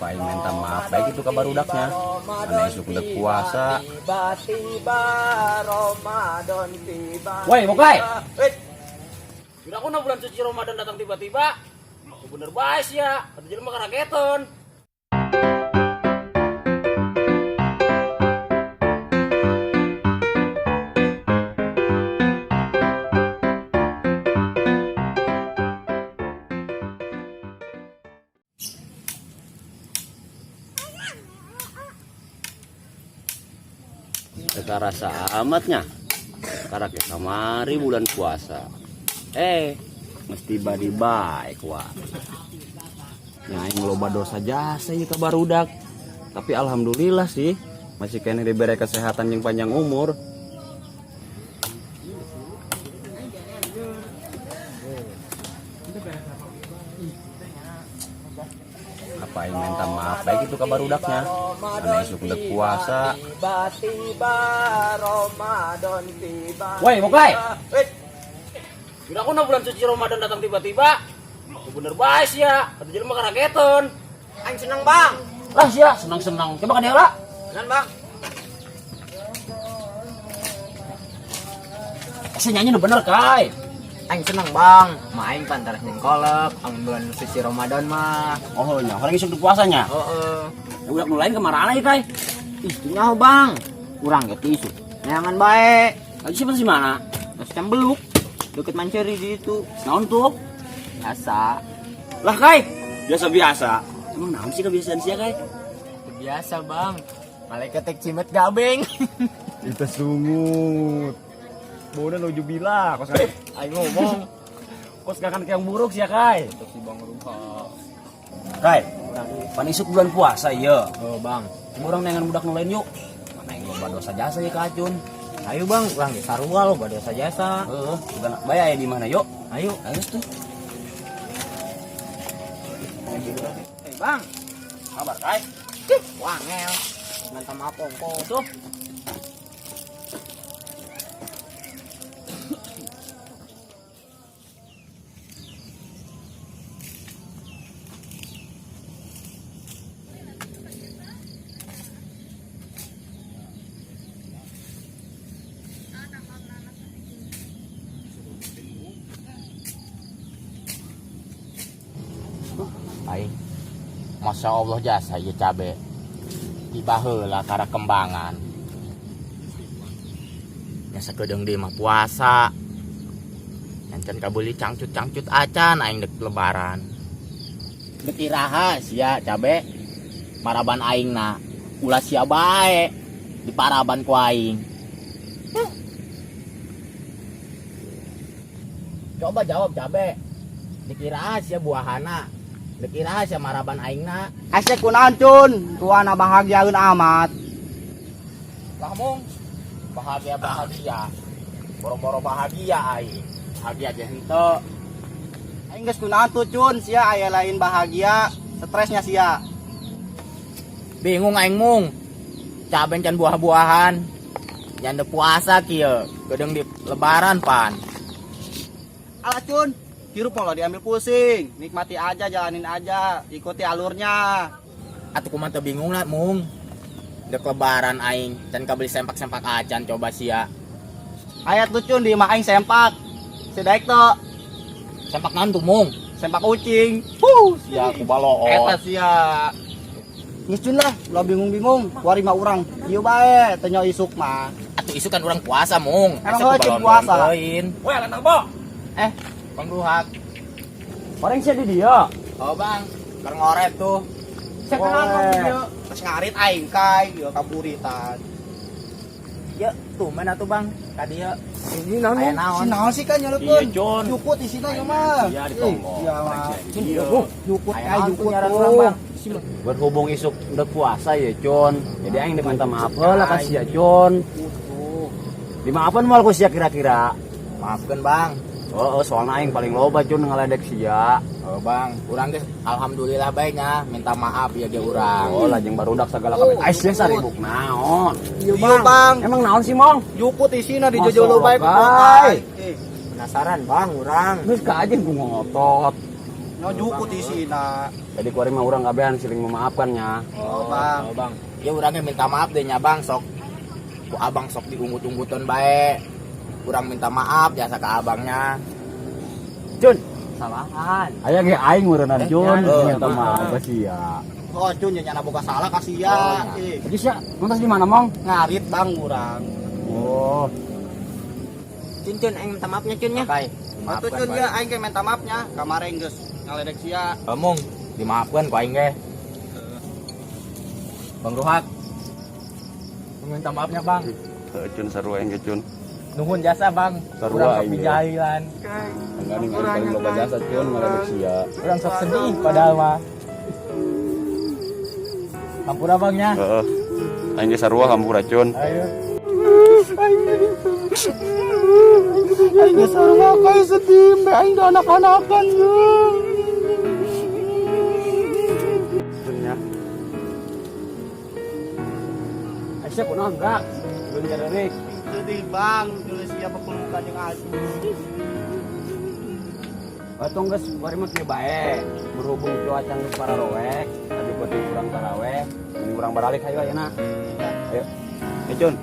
Apa aing minta maaf baik itu ka barudaknya. Mana isuk udah puasa. Tiba-tiba Ramadan tiba. Woi, Bokai. Wait. Sudah aku bulan suci Ramadan datang tiba-tiba. Bener bae ya, atuh jelema karaketon. Rasa amatnya karena kamari bulan puasa mesti badi baik wah aing loba dosa jasa ieu ka barudak, tapi alhamdulillah sih masih keneh diberi kesehatan yang panjang umur. Apa aing minta maaf baik itu ka barudaknya, mana isuk udah puasa. Tiba-tiba Ramadan tiba. Woi, Bokai. Wait. Sudah aku bulan suci Ramadan datang tiba-tiba. Bener bae ya, atuh jelema karaketon. Aing seneng, Bang. Lah sia, senang-senang. Coba ka lah. Seneng, Bang. Saya nyanyi nu bener, Kai. Aing seneng, Bang. Ma aing pantaras jeung kolek amun bulan suci Ramadan mah. Oh, nya, orang isuk di puasanya. Heeh. Ya udah nu lain kemana ya, Kai? Ih, nyaho, Bang. Urang ge teh isuk. Neangan bae. Lagi siapa sih mana? Nasi beluk. Deket Manceri di itu. Naon tuh? Biasa. Lah, Kai. Biasa-biasa. Emang naon sih kebiasaan sia, Kai? Biasa, Bang. Malaikat tek cimet gabeng. Itu sungut. Baunya nuju bila, kos Aing ngomong. kos kakan yang buruk sih ya, Kai. Untuk si Bang Ruha. Kai, pan isuk bulan puasa iya. Oh, Bang. Coba orang nengan budak nu lain yuk. Mana yang loba dosa jasa ya kacun. Ayo, Bang, urang ge sarua loba dosa jasa. Heeh, bukan bayar ya di mana yuk? Ayo. Ayo tuh. Eh, Bang. Kabar, Kai. Wangel. Minta maaf ongko. Tuh. Aing. Masya Allah jasa ieu cabe. Tiba heula kara kembangan. Nya sakedeung deui mah puasa. Nyancan kabeli cangcut-cangcut acan aing dek lebaran. Dek iraha sia cabe. Maraban aing na ulah sia bae diparaban ku aing. Huh. Coba jawab cabe. Dikira sia buahana. Dikira sia maraban aingna. Hese kunaon cun, tuana bahagiaeun amat. Lah mung bahagia bahagia. Boro-boro bahagia aing. Bahagia ge henteu. Aing geus kunaon tuh cun, sia aya lain bahagia, stresnya sia. Bingung aing mung. Cabe can buah-buahan. Nyanda puasa kieu, kedeung di lebaran pan. Alah cun, hirup mah diambil pusing, nikmati aja, jalanin aja, ikuti alurnya. Atuh kumaha teu bingung lah mung. Dek lebaran aing can kabeli sempak-sempak acan coba sia. Ayat tuh cun di imah aing sempak. Si daek tuh Sempak naon tuh mung? Sempak kucing. Huh, sia ku baloon. Eta sia. Geus cun lah, ulah bingung-bingung, kuari mah urang. Ieu bae, teu nyaho isuk mah. Atuh isuk kan urang puasa mung. Emang Asa ku heuh, cun balon puasa. teuing. Weh, lantang bo. Bang Ruhak. Orang sia di dia. Oh bang, keur ngoret tuh. Boleh. Terus ngarit aing kai, ieu kaburitan. Ya, tuh mana tuh bang? Tadi ya. Ini naon? Aya naon? Si naon sih kan nyelupkeun? Iya, Cun. Jukut isina ieu mah. Iya, ditonggol. Iya mah. Iya. Jukut Aya kai naon tuh jukut nyaran tuh. urang, Bang? Berhubung isuk udah puasa ya, Cun. Jadi aing dek minta maaf heula ka sia, Cun. Dimaafkan moal ku sia kira-kira. Maafkan bang. Oh, soalnya aing paling loba Cun ngaledek sia. Oh bang, urang geus alhamdulillah bae nya minta maaf ya ge urang. Oh, lajeng barudak sagala kabeh. Ais sia saribuk naon. Iya, Bang. Emang naon sih, Mong? Jukut isina di Masya jojolo bae ku Allah, kai. Kai. Penasaran, Bang, urang. Geus ka aja ku ngotot. Nyo jukut isina. Jadi kuari mah urang kabehan saling memaafkan nya. Oh, Bang. Oh, Bang. Ya urangnya minta maaf deh nya, Bang, sok. Ku abang sok diunggut-unggutan bae. Urang minta maaf jasa ke abangnya. Cun, Salahan. aya ge aing meureunnan Cun, eh, minta maaf ka sia. Oh, Cun nya boga salah ka sia. Oh, Ih, Jadi sia, nonton di mana, Mong? ngarit Bang urang. Oh, Cun cun aing minta maafnya cun nya. Oke. Atuh Cun ya aing ge minta maafnya. Kemarin geus ngaledek sia. Omong, dimaafkan ku aing ge. Bang Ruhak. Minta maafnya, Bang. heuh Cun sarua aing ge Cun. Nuhun jasa, Bang. Sarua Urang sok aing ge. dijahilan. Enggak nih, aing paling loba jasa Cun ngaledek sia. Urang sok sedih padahal mah. Hampura Bang nya. Heeh. Aing ge sarua hampura Cun. Ayo. Aing geus sarua kayak sedih, mbe aing da anak-anakan. Cun nya. Aisyah kunaon, Brak? Belum jarerik. Sedih Bang, tulis sia pepelukan jeung aing. Atau geus kuari mah kieu bae. Berhubung cuaca geus pararowek, tadi penting urang taraweh, mending urang baralik hayu ayeuna. Ayo. Ayo Cun.